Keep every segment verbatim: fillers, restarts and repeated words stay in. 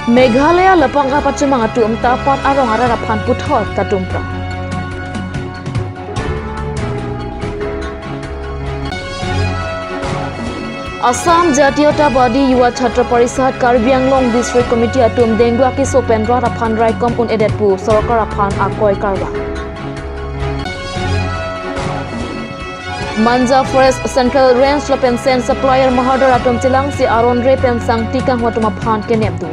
Meghalaya lapangga pachomang atum ta apar arong arat aphan puthot katumpra. Assam Jatiyatabadi Yuva Chhatra Parishad Karbi Anglong District Committee atum dengue akeso pen rat aphan raikom un-edet pu sorkar aphan akoi karbak. Manja Forest Central Range lapen Sen Supplier mahadar atum chelangsi aron re pen sangti kanghu atum aphan kenep do.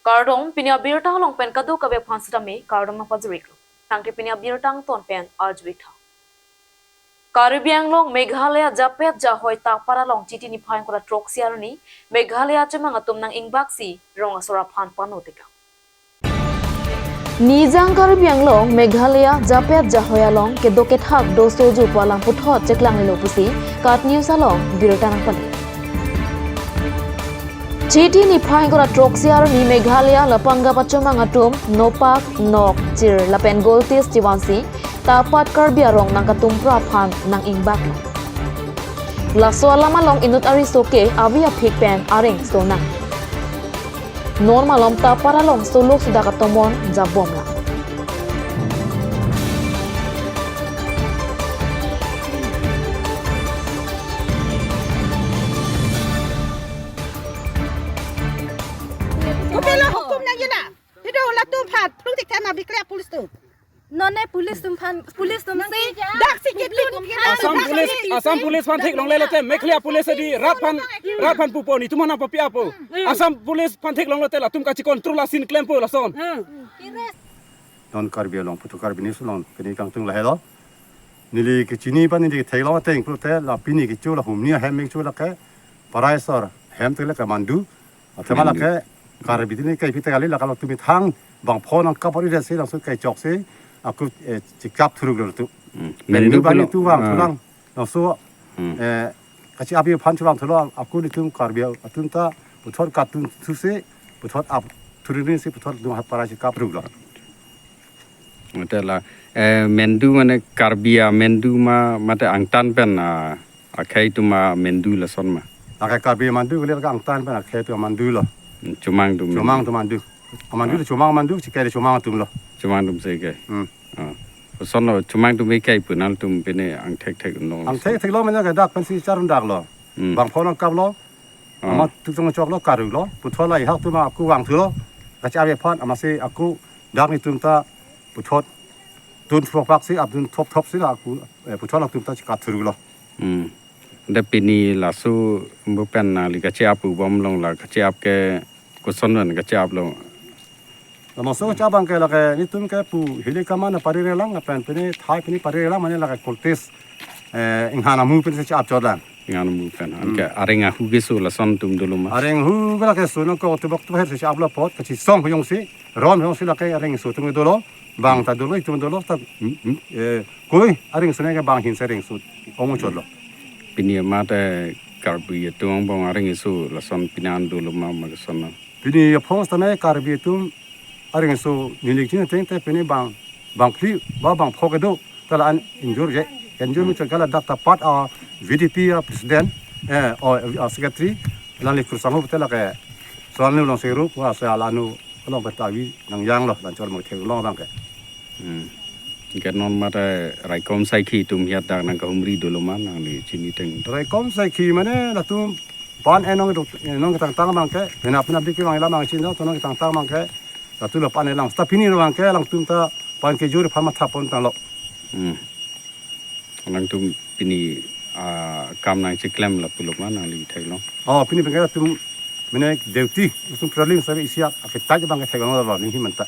Kardom, pini abirta along pen kadokave aphan sitame kardom nangpajir-iklo. Tangte pini abirta angton pen arju-ik tha. Karbi Anglong Meghalaya japet jahoi ta apar along Chiti niphai ingkoi ra throksi arni Meghalaya chomang atum nang-ingbaksi rong asor aphan pano tekang. Nijang Karbi Anglong Meghalaya japet jahoi along kedo kethak do soju pu alam puthot cheklang lelo pusi KAT News along birta nangpale. Chiti niphai ingkoi ra throksi arni Meghalaya lapangga pachomang atum nopak, nok, chir lapen goltis chevansi ta apar Karbi arong nangkatumpra aphan nang-ingbak. Laso alam along inut ariso ke ave aphik pen areng so nang. Non malom ta apar along solok sudak atomon jabom lang. Kopilo hukum nangji na? Hido latum aphan phlung tik thema bikle police atum. Non ne police atum aphan, police atum si dak si kipin. Assam Police, Assam Police aphan theklongle lote Meghalaya Police adi rat aphan, rat aphan pupo, netum aphan papi-appo. Assam Police aphan theklonglote latum kachi control asin klempo lason. Non Karbi along puthot Karbi News along pini kangtung lahelo. Neli kechini pen neli ketheklong ateng pulote la pini kecho la humni ahem mengcho lake parai asor hem te lake mandu. Athema lake Karbi tini kaipi te kali lake latum methang bangpho nangkap ri desi langsung kaichok si aku, eh, chekap thuruk lo tu. Hmm. Mendu mendu bani pulo, tu bang ah, tulang langsung, hmm, eh, kachi-ap aphan chulang thulo aku netum Karbi atum ta puthot katun thusi puthot ap thuruk ri si puthot dung hat parai chekap thuruk lo. Mate la, eh, mendu mane Karbi amendu ma, mate angtan pen, ah, akhei atum amendu lason ma. Akhei Karbi amandu kali lake angtan pen akhei atum amandu lo. Hmm, chomang atum. Chomang atum amandu. Amandu, ah, chomang amandu, chikai chomang atum lo. Chomang atum chikai. Hmm. Ah. Lason lo chomang atum chikai pu nangtum pini angthek thek unlo. Angthek thek lo mane ke dak pensi char undak lo. Hmm. Bangpho nangkap lo. Ah. Amat tuktung chok lo karuk lo. Puthot lahai atum aku vang thulo. Kachi-ap aphan amatsi aku dak netum ta puthot tun thoppak si, ap tun thop thop si la aku, eh, puthot latum ta chekap thuruk lo. Hmm. Dak pini laso bu pen nangli kachi-ap pu bom long la kachi-ap ke koson pen kachi-ap lo. Laso kachi-ap abang ke lake netum ke pu hili kaman parirelang lapen pini thai pini parirelang mane lake kultis, eh, inghan amu pensi chi-ap chot lang. Inghan amu pen. Hmm. Anke areng ahu keso lason atum dolo ma. Areng ahu ke lake so nangkok tubok tu her si chi-ap lo apot kachisong hu jongsi, ron hu jongsi lake areng aso atum dolo. Bang ta dolo, itum dolo ta, mm, mm, eh, koi areng aso ne ke bang ahin si areng aso ong chot lo. Pini mate Karbi atum angbong areng aso lason pini an dolo ma ma koson na. Pini aphong sitame Karbi atum areng aso neli chini ateng te pini bang, bang phli ba bangpho kedo ta la-an ingjir je. Ingjir, hmm, muchot ke ladak ta apar a V D P a president, eh, o, a secretary, alangli kurusangho te lake, so alangli along se rup wa se alanu along peta avi nangjang lo, dan chor mo theklong abang ke. Hmm. Ke non mate raikom saikhi atum hiat dak nangkahumri dolo ma nangli chini ateng. Raikom saikhi mane latum pan enong do, enong ketang tang abang ke, penap penap dik abang ila abang chin do, tonong ketang tang abang ke, latum lo pan elang. Seta pini abang ke, alangtum ta pan kejor aphan matha pon tanglo. Hmm. Alangtum pini, ah, kam nangchiklem lapu lo ma nangli theklong. Oh, pini abang ke latum mane duty, latum patrolling sabi isi ak, aketai abang ke theklong lo, ninghi manta.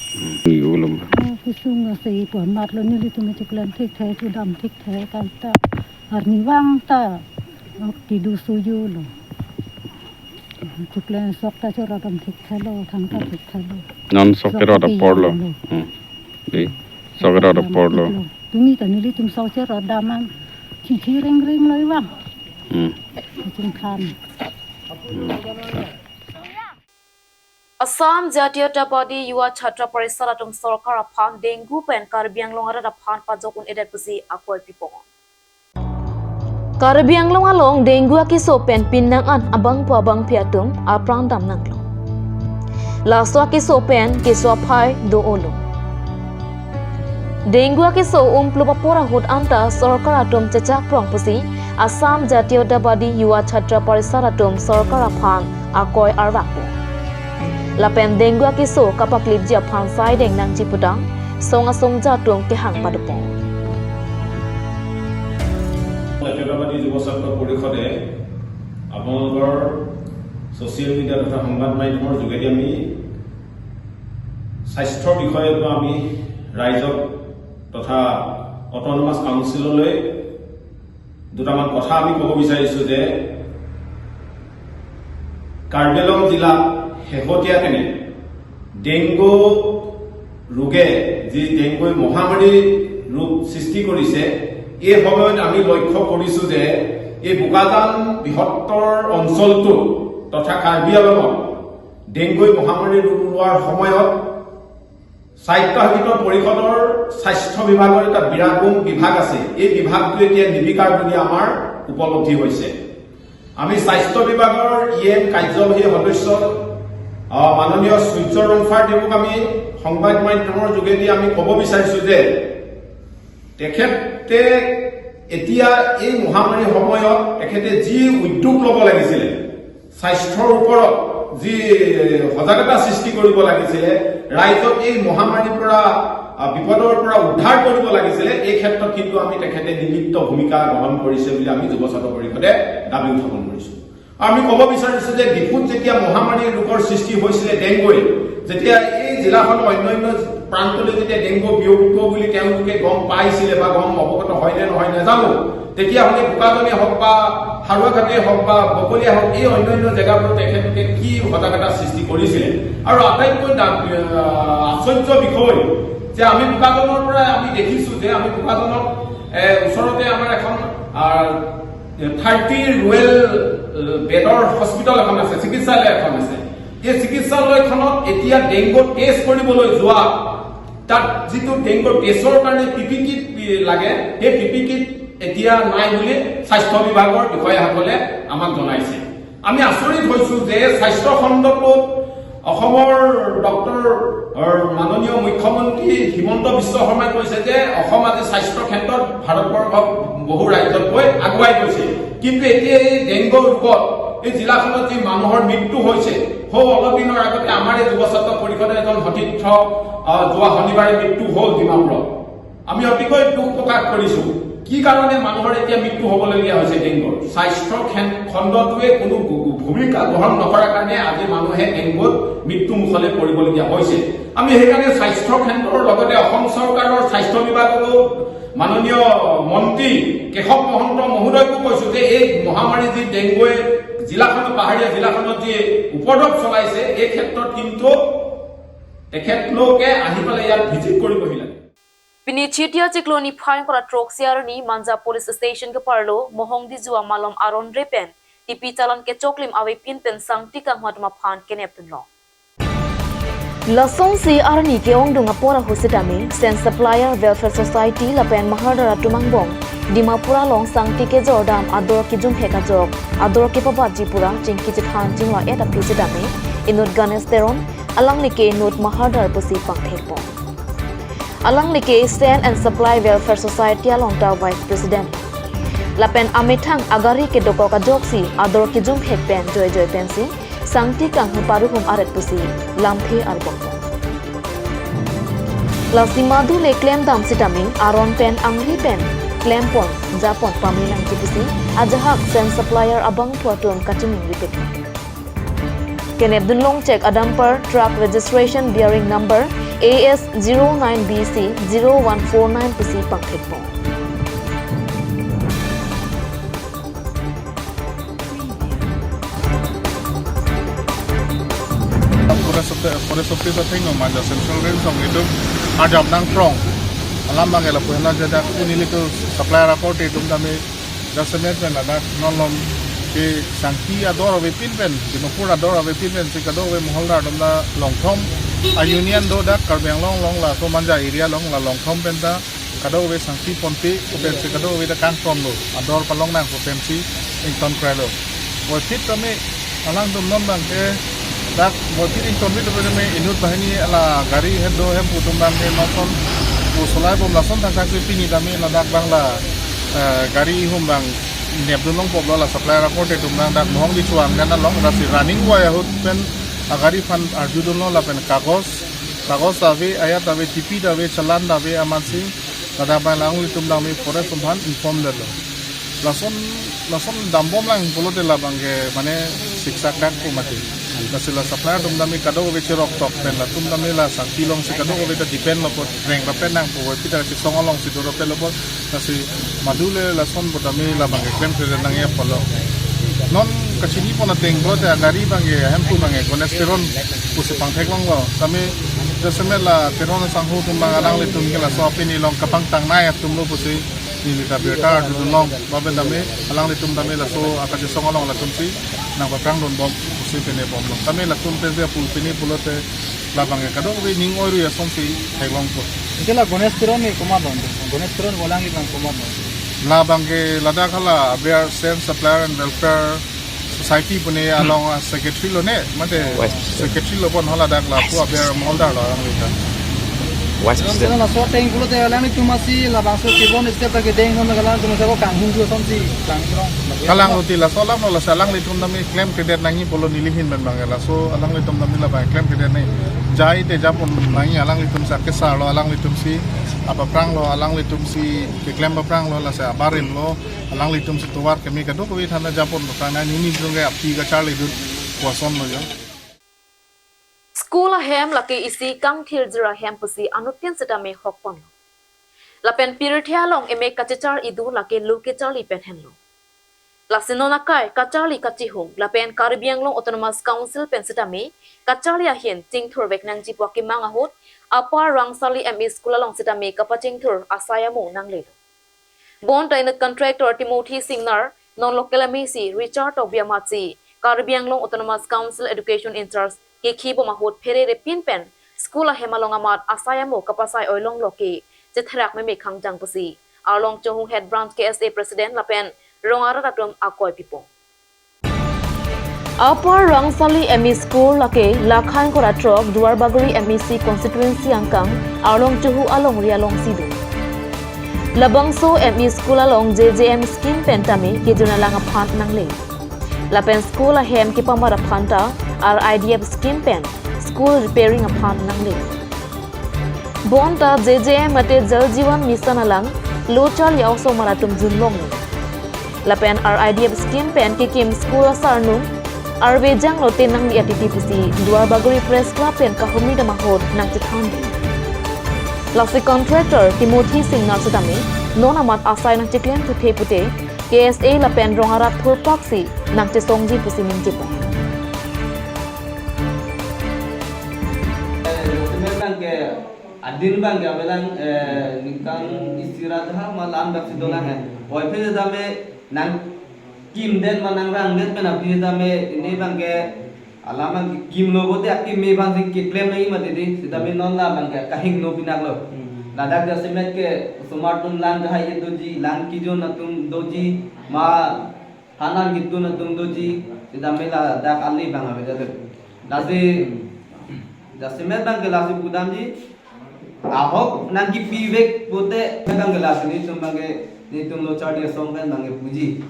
Hmm. Ni ulum. Oh, kusung ase ipu amat lo nelitum chiklem thik the, chudam thik the, kan ta. Arnivang ta, ok tidu suju lo. Chiklem sok ta choro dam thik the lo, thang ta thik the lo. Non sok sok kerot ta apor lo. Lo. Hmm. Di, sok kerot ta apor lo. Tumi ta nelitum sok choro dam an. Chithi ring ring lo iwang. Hmm. Chingkhan. Hmm. Assam Jatiyatabadi Yuva Chhatra Parishad atum sorkar aphan dengue pen Karbi Anglong arat aphan pajok un-edet pusi akoi pipon. Karbi Anglong along dengue akeso pen pinnang an abangpo abangpi atum apran dam nanglo. Laso akeso pen keso aphai do-olo. Dengue akeso umplup apor ahut anta sorkar atum chechak prong pusi Assam Jatiyatabadi Yuva Chhatra Parishad atum sorkar aphan akoi arvakpo. Lapen dengue akeso kapaklipji aphan saideng nangji pu ta song asongja atum kehang padopon. জাতীয়তাবাদী যুৱ ছাত্ৰ পৰিষদে আপোনালোকৰ social media তথা সংবাদ মাধ্যমৰ যোগেদি আমি স্বাস্থ্যৰ বিষয়ে বা আমি ৰাইজক তথা অট'নমাছ কাউন্সিললৈ দুটামান কথা আমি ক'ব বিচাৰিছো যে কাৰ্বি আংলং জিলাত শেহতীয়াকৈ ডেংগু ৰোগে যি ডেংগুৰ মহামাৰী ৰূপ সৃষ্টি কৰিছে, এই সময়ত আমি লক্ষ্য কৰিছো যে এই বোকাজান বৃহত্তৰ অঞ্চলটো তথা কাৰ্বি আংলঙত ডেংগুৰ মহামাৰী ৰূপ লোৱাৰ সময়ত স্বায়ত্তশাসিত পৰিষদৰ স্বাস্থ্য বিভাগৰ এটা বিৰাট বিভাগ আছে। এই বিভাগটো এতিয়া নিবিকাৰ বুলি আমাৰ উপলব্ধি হৈছে। আমি স্বাস্থ্য বিভাগৰ ই এম কাৰ্যবাহী সদস্য, আহ, মাননীয় সূৰ্য ৰংফাৰ দেৱক আমি সংবাদ মাধ্যমৰ যোগেদি আমি ক'ব বিচাৰিছো যে তেখেতে এতিয়া এই মহামাৰীৰ সময়ত তেখেতে যি উদ্যোগ ল'ব লাগিছিলে, স্বাস্থ্যৰ ওপৰত যি সজাগতা সৃষ্টি কৰিব লাগিছিলে, ৰাইজক এই মহামাৰীৰ পৰা, আহ, বিপদৰ পৰা উদ্ধাৰ কৰিব লাগিছিলে, এই ক্ষেত্ৰত কিন্তু আমি তেখেতে নিমিত্ত ভূমিকা গ্ৰহণ কৰিছে বুলি আমি যুৱ ছাত্ৰ পৰিষদে দাবী উত্থাপন কৰিছো। আমি ক'ব বিচাৰিছো যে ডিফুত যেতিয়া মহামাৰীৰ ৰোগৰ সৃষ্টি হৈছিলে ডেংগুৰ, যেতিয়া এই জিলাখন অন্যান্য প্ৰান্তলৈ যেতিয়া ডেংগু বিয়পিব বুলি তেওঁলোকে গম পাইছিলে বা গম অৱগত হয় নে নহয় নাজানো, তেতিয়াহ'লে বোকাজানে হওক বা হাৰুৱাঘাটে হওক বা বকলিয়াই হওক, এই অন্যান্য জেগাবোৰত তেখেতলোকে কি সজাগতা সৃষ্টি কৰিছিলে। আৰু আটাইতকৈ ডাঙ-, আহ, আশ্চৰ্য বিষয় যে আমি বোকাজানৰ পৰা আমি দেখিছো যে আমি বোকাজানত, এ, ওচৰতে আমাৰ এখন, আহ, থাৰ্টি ৰুৱেল, এ, বেডৰ হস্পিটেল এখন আছে, চিকিৎসালয় এখন আছে। এই চিকিৎসালয়খনত এতিয়া ডেংগু টেষ্ট কৰিবলৈ যোৱা, তাত যিটো ডেংগু টেষ্টৰ কাৰণে পি পি কিট লাগে, সেই পি পি কিট এতিয়া নাই বুলি স্বাস্থ্য বিভাগৰ বিষয়াসকলে আমাক জনাইছে। আমি আচৰিত হৈছো যে স্বাস্থ্য খণ্ডটোত অসমৰ ডক্টৰ, অৰ, মাননীয় মুখ্যমন্ত্ৰী হিমন্ত বিশ্ব শৰ্মাই কৈছে যে অসম আজি স্বাস্থ্য ক্ষেত্ৰত ভাৰতবৰ্ষৰ বহু ৰাজ্যতকৈ আগুৱাই গৈছে, কিন্তু এতিয়া এই ডেংগু ৰোগত এই জিলাখনত যি মানুহৰ মৃত্যু হৈছে, সৌ অলপ দিনৰ আগতে আমাৰ এই যুৱ ছাত্ৰ পৰিষদৰ এজন সতীৰ্থ, আহ, যোৱা শনিবাৰে মৃত্যু হ'ল ডিমাপুৰত। আমি অতিকৈ দুখ প্ৰকাশ কৰিছো। কি কাৰণে মানুহৰ এতিয়া মৃত্যু হ'বলগীয়া হৈছে ডেংগুৰ? স্বাস্থ্য খেন-, খণ্ডটোৱে কোনো ভূ-, ভূমিকা গ্ৰহণ নকৰাৰ কাৰণে আজি মানুহে ডেংগুত মৃত্যু মুখলৈ পৰিবলগীয়া হৈছে। আমি সেইকাৰণে স্বাস্থ্য কেন্দ্ৰৰ লগতে অসম চৰকাৰৰ স্বাস্থ্য বিভাগৰো মাননীয় মন্ত্ৰী কেশৱ মহন্ত মহোদয়কো কৈছো যে এই মহামাৰী যি ডেংগুৱে জিলাখনত, পাহাৰীয়া জিলাখনত যি উপদ্ৰৱ চলাইছে, এই ক্ষেত্ৰত কিন্তু তেখেতলোকে আহি পেলাই ইয়াত ভিজিট কৰিবহি লাগে। Pini Chiti achiklo niphai ingkoi ra throk isi arni Manja Police Station keparlo Mohongdiju amalom aron re pen tipi chalan kechoklim avepin pen sangti kanghu atum aphan kenep dunlo. Lasonsi arni ke-ongdung apor ahut sitame Sen Supplier Welfare Society lapen Mahaldar atum angbong Dimapur along sangti kejordam ador kijumhek ajok ador kepabatji pura chingki chethan chingva-et aphi sitame inut Ganesh Teron, alangli ke inut Mahaldar pusi pangthekpo. Alangli ke Sen and Supply Welfare Society along ta Vice President. Lapen amethang agari kedokok ajoksi ador kijumhek pen joijoi pensi sangti kanghu paruhum aret pusi lamthe arbokpo. Lasi madu le klemdam sitame aron pen angri pen klempon japon pame nangji pusi ajahak Sen Supplier abangphu atum kachiningri pet. Kenep dunlong chek a dumper truck registration bearing number A S zero nine B C zero one four nine pusi pangthekpo. Forest Office, Forest Office athengno Manja Central Range along itum arjap nangthrong. Alam abang ke lapu henlo, jada un ilitum supplier akorte itum tame jasemet pen ladak non malom ke sangti ador avepin pen, Dimapur ador avepin pensi kadokave Mahaldar atum ta Longthom a-union do, dak Karbi Anglong along laso Manja area along la Longthom pen ta Kadokave sangti ponte, pu pensi kadokave ta kangtonlo, ador palong nang pu pensi ington krailo. Puvoiphit tame alangtum non abangke dak puvoiphit ingtonvit tame inut banghini la gari hedo hempu atum abangke non ason pu solai bom lason thakthak si pini tame ladak abang la, eh, gari ihum abang nepdun longpoplo, la supplier akorte atum abang dak mohong di chuang dan along, lasi running wai ahut pen agari aphan arjudunlo lapen kagos, kagos ta ave, ayat ta ave, T P ta ave, challan ta ave, amatsi ladak abang alanglitum tame forest atum aphan inform detlo. Lason, lason dambom lang pulote labangke mane siksak dak pu mati. Lasi la supplier atum tame kadokave cherok tok pen latum tame la sangti alongsi kadokave ta depend lo apot, reng rapen nang puvoiphit ta chesong alongsi doro pelo apot, lasi madule lason pu tame labangke klemkledet nangji apotlo. Non kachini pon ateng pulote agari abangke hempu abangke Ganesh Teron pusi pangtheklonglo. Tame jasemet la Teron asangho atum abang alanglitum ke laso apini along kapangtangnei atumlo pusi neli ta birta arjudunlong. Lapen tame alanglitum tame laso akachesong along latumsi nangpaprangdunbom pusi pine bomlo. Tame latum pensi apu pine pulote labangke kadokave ning oirui asonsi theklongpo. Anke la Ganesh Teron ni komatlo? Ganesh Teron ko alangli abang komatlo? Labangke ladak hala aber Sand Supplier and Welfare Society pune along a secretary lo ne, mate Vice President. Secretary lo pon, haladak lapu aber moholdar lo alangli ta. Vice President. Laso ateng pulote alanglitum asi labangso kibon step ta kedeng ason alangtum asi ko kanghumju asonsi kangkrong. Kalang lo ti laso alam lo, lasi alanglitum tame klemkledet nangji pulo neli ahin pen abangke, laso alanglitum tame labang klemkledet nangji. Jai te japon nangji, alanglitumsi akesarlo, alanglitumsi apapranglo, alanglitumsi keklem papranglo, lasi abarimlo, alanglitumsi tovar keme kadokave than ta japon paprang nangji, neli jongke aphi kacharlidun pu asonlo jo. School ahem lake isi kangthirjir ahem pusi anuttin sitame hokponlo. Lapen pirthe along emek kachechar idun lake lo kecharli pen henlo. Lasi non akai kacharli kachihung lapen Karbi Anglong Autonomous Council pen sitame kacharli ahin chingthurvek nangji pu akemang ahut Upper Rangsali M E School along sitame kapachingthur asai amo nanglelo. Bonta inut contractor Timothy Singnar, non local M A C Richard Tokbi amatsi Karbi Anglong Autonomous Council Education in-charge kekhibom ahut pherere pin pen school ahem along amat asai amo kapasai oilonglo ke chetherak meme khangjang pusi Arlong Chohu Head Branch K S A President lapen rong arat atum akoi pipo. Upper Rangsali M E School lake Lakhain Kora Throk Duarbagori M A C constituency angkang Arlong Chohu alongri alongsi do. Labangso M E School along J J M scheme pen tame kejun alang aphan nangle. Lapen school ahem kepamat aphan ta R I D F scheme pen school repairing aphan nangle. Bonta J J M mate Jal Jeevan Mission alang lo charli a-osomar atum junlong. Lapen R I D F scheme pen kekim school asarnung arve janglote nangli atiti pusi Duarbagori Press Club pen kahumri dam ahut nangchethan. Lasi contractor Timothy Singnar sitame non amat asai nangcheklem thuthe pute K S A lapen rong arat thurpaksi nangchesongji pusi ningjepo. Semen abangke adin abangke avelang, eh, ningkan isi ra dha ma la-an bak si dolang, eh. Puvoiphit tame nangkimdet ma nangrangdet pen aphi tame ini abangke alam abangke kimlo pute akimi aphansi keklem nangji mati di, sitame non la abangke kahingno pinaklo. Hmm. Ladak jasemet ke osomar atum lang kahai doji, lang kejun atum doji, ma hanan ketun atum doji, sitame ladak ali abang avedet. Lasi, jasemet abangke lasi pudamji, ahok nangkipivek pute abangke lasi netum abangke, netum lo charli asong pen abangke puji.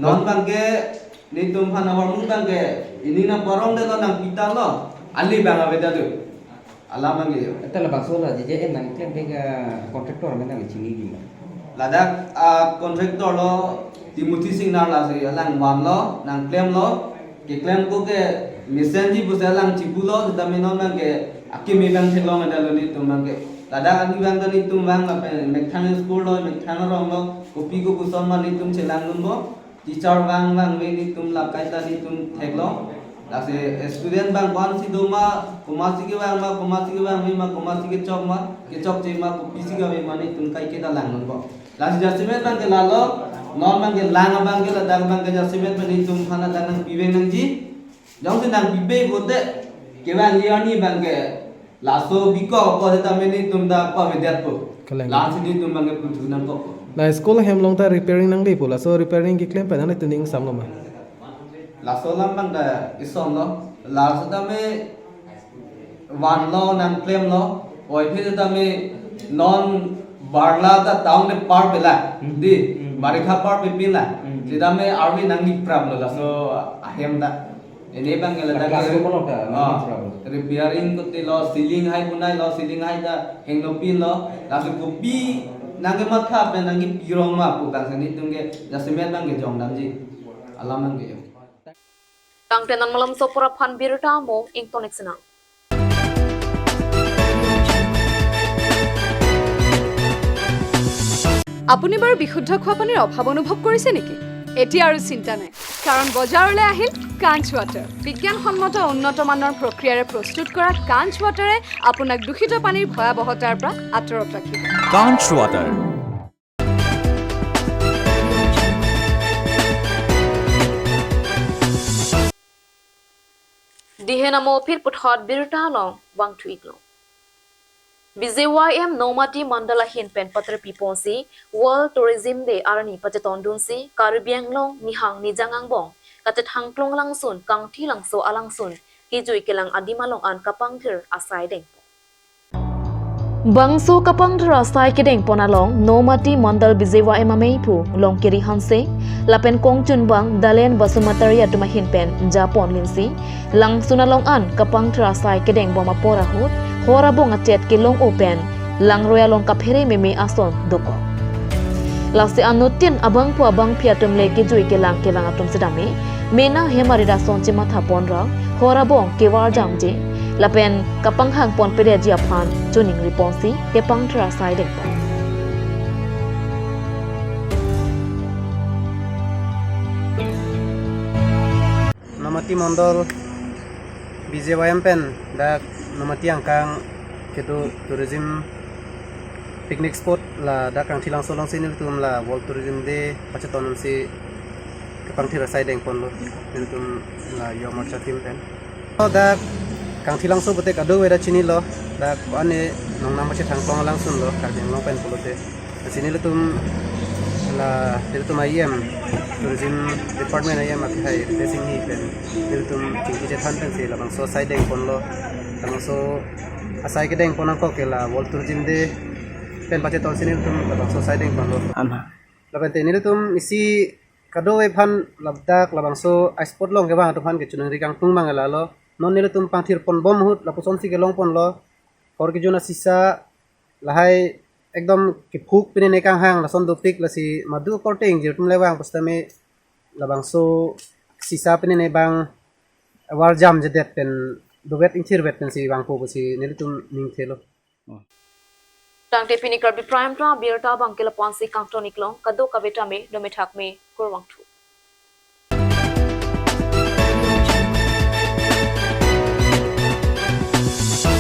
Non abangke netum aphan ahormu abangke, ini nangparongdetlo nangpitanglo, ali abang avedet. Alam abangke jo. Eta labangso la J J M nangklem ke contractor amen nangchiniji ma? Ladak, ah, contractor lo Timothy Singnar, lasi alang vanlo, nangklemlo, keklem ko ke mesenji pusi alang chipulo, sitame non abangke akimi abang theklongdetlo netum abangke. Ladak ani abang ta netum abang lapen mekthang school lo, mekthang arong lo, kopi kopuson ma netum chelangdunbom. Teacher vang vangve netum lakai ta netum theklong. Lasi student abang ko-ansi do ma, komatsi kevang ma, komatsi kevangve ma, komatsi kechok ma, kechokche ma, kopisi kave ma netum kaiketa langdunbom. Lasi jasemet abangke lalo, non abangke lang abangke ladak abangke jasemet abang netum aphan ladak nangpivek nangji. Jongsi nangpipe pute, kevangji arni abangke laso bikok apot sitame netum ta pavedetpo. Kalang. Lasi nelitum abang ke puthot nangkok. La school ahem along ta repairing nangli pu, laso repairing keklem pen nanglitum ning samlo ma? Laso alam abang ta isonlo. Laso tame vanlo nangklemlo. Oi, phi tame non barla ta town de par pela. Hmm. Di, hmm, barikha par pipin la. Hmm. Sitame arvi nangli praplo laso ahem ta. Ini abang ke ladak. Class ke, ko-an lo ka, ah, nangli praplo? Repairing kotilo, ceiling hai punai lo, ceiling hai ta hengno pinlo. Laso kopi nangkematha pen nangkepi rong ma pu abang si nelitum ke jasemet abang ke jongdamji. Alam abang ke jong. Tangte non malomso apor aphan birta mo ingtonik sinang. আপুনি বাৰু বিশুদ্ধ খোৱা পানীৰ অভাৱ অনুভৱ কৰিছে নেকি? এতিয়া আৰু চিন্তা নাই, কাৰণ বজাৰলৈ আহিল কাঞ্চ ৱাটাৰ। বিজ্ঞানসন্মত উন্নত মানৰ প্ৰক্ৰিয়াৰে প্ৰস্তুত কৰা কাঞ্চ ৱাটাৰে আপোনাক দূষিত পানীৰ ভয়াৱহতাৰ পৰা আঁতৰত ৰাখিব। Kanch Water. Dihen amo aphi puthot birta along vangthu iklo. B J Y M Nomati Mandal ahin pen paterpi ponsi World Tourism Day arni pachetondunsi Karbi Anglong nihang nijang angbong kachethangklong alangsun Kangthilangso alangsun kejui kelang adim along an kapangthir asai dengpon. Bangso kapangthir asai kedengpon along Nomati Mandal B J Y M ameiphu Longkiri Hanse lapen kongchunbang Dalen Basumatary atum ahin pen japon linsi langsun along an kapangthir asai kedengbom apor ahut hor abong achet kelong-o pen langroi along kaphere meme ason dokok. Lasi anuttin abangphu abangphi atum le kejui kelang kevang atum sitame mena hem arit ason chematha ponra hor abong kevarjamji lapen kapanghang ponpedetji aphan choningri ponsi kepangthir asai dengpon. Nomati Mondol B J Y M pen dak Nomati angkang kedo tourism picnic spot ladak Kangthilangso alongsi nelitum la World Tourism Day pacheton ansi kepangthir asai dengponlo nelitum la Yuva Morcha team pen. Dak Kangthilangso pute kadokave ta chinilo, dak ane nongnam pachethangklong alangsunlo, Karbi Anglong pen pulote. Lasi nelitum la nelitum I M, Tourism Department I M akhai Ritesh Enghi pen nelitum chingki chethan pensi labangso asai dengponlo, labangso asai kedengpon nangkok ke la World Tourism Day pen pachetonsi nelitum labangso asai dengponlo. Ama. Lapen te nelitum isi kadokave aphan ladak labangso a spot along kevang atum aphan kechoningri kangtung abang lalo. Non nelitum pangthir ponbom ahut lapusonsi kelongponlo. Kor kejun asisa lahai ekdom kephuk pinene kanghang lason dopik, lasi madu korte ingjir atum le vang pusitame labangso sisa pinene abang varjamjedet pen dovet ingthirvet pensi vangpo pusi nelitum ningthelo. Tangte pini Karbi Prime Time abirta abang ke lapu-ansi kangton iklo, kadokave tame dome thakme, kurvangthu.